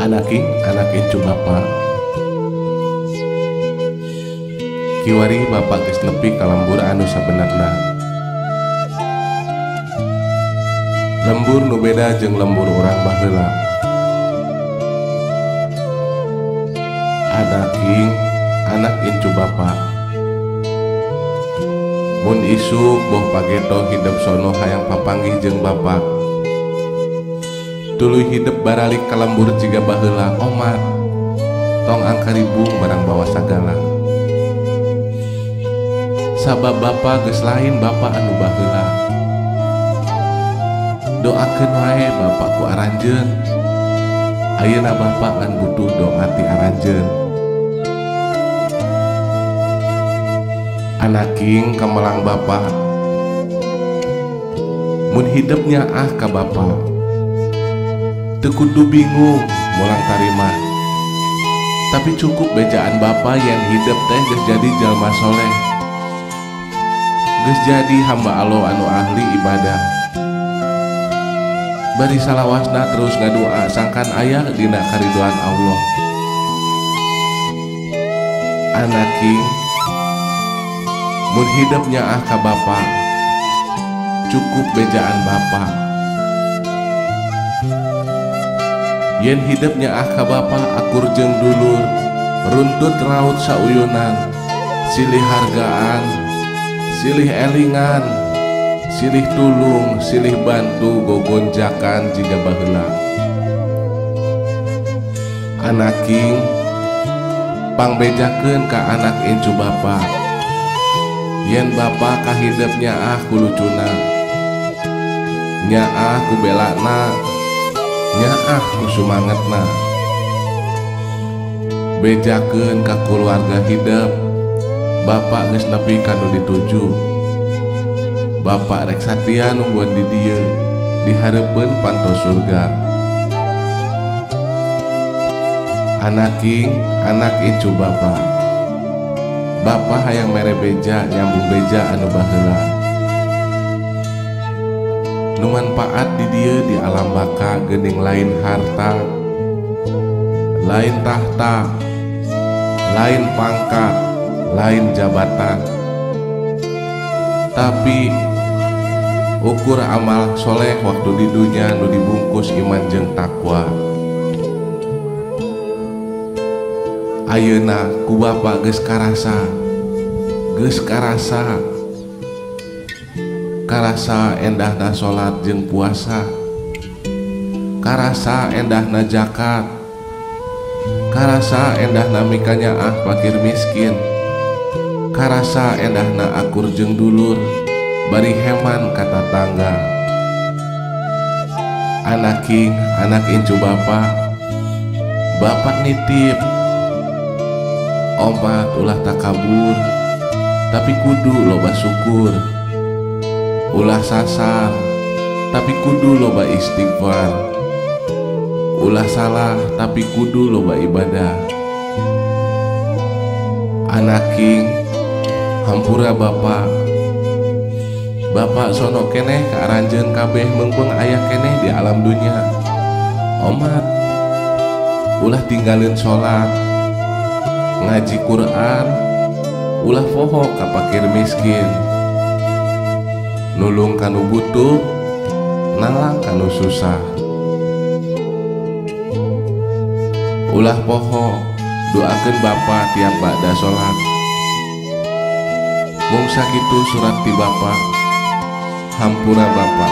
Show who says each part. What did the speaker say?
Speaker 1: Anaking anak incu bapa. Kiwari bapak geus nepi ka lembur anu sabenerna. Lembur nu beda jeung lembur urang baheula. Anaking anak incu bapa. Mun isuk boh pageto hidep sono hayang papanggih jeung bapa. Tuluy hidep baralik ka lembur jiga baheula omat. Tong angkaribung barang bawa sagala. Sabab bapa geus lain bapa anu baheula. Doakeun wae bapa ku aranjeun. Ayeuna bapa ngan butuh doa ti aranjeun. Anaking kamelang bapa. Mun hidep nyaah ka bapa. Teu kudu bingung molang tarima. Tapi cukup bejaan bapa yang hidep teh geus jadi jalma soleh. Geus jadi hamba Allah anu ahli ibadah. Bari salawasna terus ngadoa sangkan aya dina karidoan Allah. Anaking mun hidep nyaah ka bapa, cukup bejaan bapa. Yen hidep nyaah ka bapa akur jeung dulur, runtut raut sauyunan, silih hargaan, silih elingan, silih tulung, silih bantu gogonjakan jiga baheula. Anaking pangbejakeun ka anak incu bapa. Yen bapa kahidep nyaah ku lucuna, nyaah ku belana, nyaah ku sumangetna. Bejakeun ka keluarga hidep, bapa geus nepi ka nu dituju. Bapak rek satia nungguan di dieu, dihareupeun panto surga. Anaking anak incu bapa. Bapa hayang mere beja nyambung beja anu baheula. Nu manfaat di dieu di alam baka geuning lain harta, lain tahta, lain pangkat, lain jabatan. Tapi ukur amal soleh waktu di dunia nu dibungkus iman jeung takwa. Ayeuna ku bapa geus karasa, geus karasa, karasa endahna salat jeung puasa, karasa endahna zakat, karasa endahna mikanyaah fakir miskin, karasa endahna akur jeung dulur, bari heman ka tatangga. Anaking anak incu bapa, bapak nitip omat ulah takabur, tapi kudu loba syukur. Ulah sasar, tapi kudu loba istighfar. Ulah salah, tapi kudu loba ibadah. Anaking hampura bapa. Bapak sono keneh ka aranjeun kabeh meungpeung aya keneh di alam dunya. Omat ulah tinggalin salat, ngaji Quran, ulah poho ka pakir miskin, nulung kanu butuh, nalang kanu susah. Ulah poho doakeun bapa tiap ba'da salat. Mung sakitu surat ti bapa. Hampura bapa.